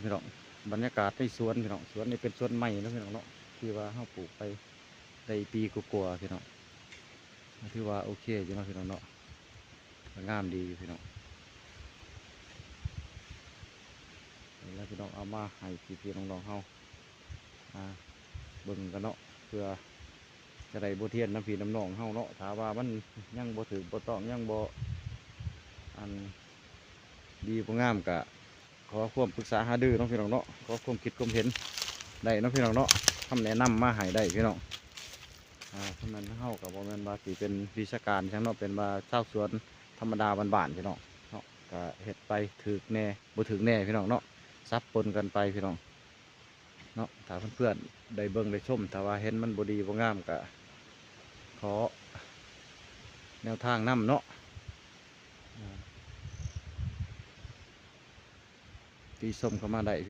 ພີ່ນ້ອງ ບັນຍາກາດໃນສວນພີ່ນ້ອງ ສວນນີ້ເປັນສວນໃໝ່ເນາະພີ່ນ້ອງເນາະ ທີ່ວ່າເຮົາປູກໄປໄດ້ປີກວ່າໆ ພີ່ນ້ອງ ກໍຖືວ່າໂອເຄຢູ່ເນາະພີ່ນ້ອງເນາະ ກໍງາມດີຢູ່ພີ່ນ້ອງ ນີ້ລະພີ່ນ້ອງ ເອົາມາໃຫ້ພີ່ໆ ນ້ອງໆ ເຮົາ ອ່າ ເບິ່ງກັນເນາະ ເພື່ອຈະໄດ້ບົດຮຽນນຳພີ່ນຳນ້ອງເຮົາເນາະ ຖ້າວ່າມັນຍັງບໍ່ຖືກບໍ່ຕ້ອງ ຍັງບໍ່ ອັນ ດີບໍ່ງາມ ກະຂໍຄວາມປຶກສາຫາລືເນາະພີ່ນ້ອງເນາະ ຂໍຄວາມຄິດຄວາມເຫັນໄດ້ເນາະພີ່ນ້ອງເນາະ ຄຳແນະນຳມາໃຫ້ໄດ້ພີ່ນ້ອງ ອ່າ ສຳນັ້ນເຮົາກໍບໍ່ແມ່ນວ່າຊິເປັນວິຊາການຫຍັງເນາະ ເປັນວ່າຊາວສວນທຳມະດາບ້ານໆ ພີ່ນ້ອງເນາະ ກໍເຮັດໄປ ຖືກແດ່ບໍ່ຖືກແດ່ພີ່ນ້ອງເນາະ ສັບປົນກັນໄປພີ່ນ້ອງ ເນາະ ຖ້າເພື່ອນໆ ໄດ້ເບິ່ງໄດ້ຊົມ ຖ້າວ່າເຫັນມັນບໍ່ດີບໍ່ງາມ ກະຂໍແນວທາງນຳເນາະ ອ່າ ຕິຊົມເຂົ້າມາໄດ້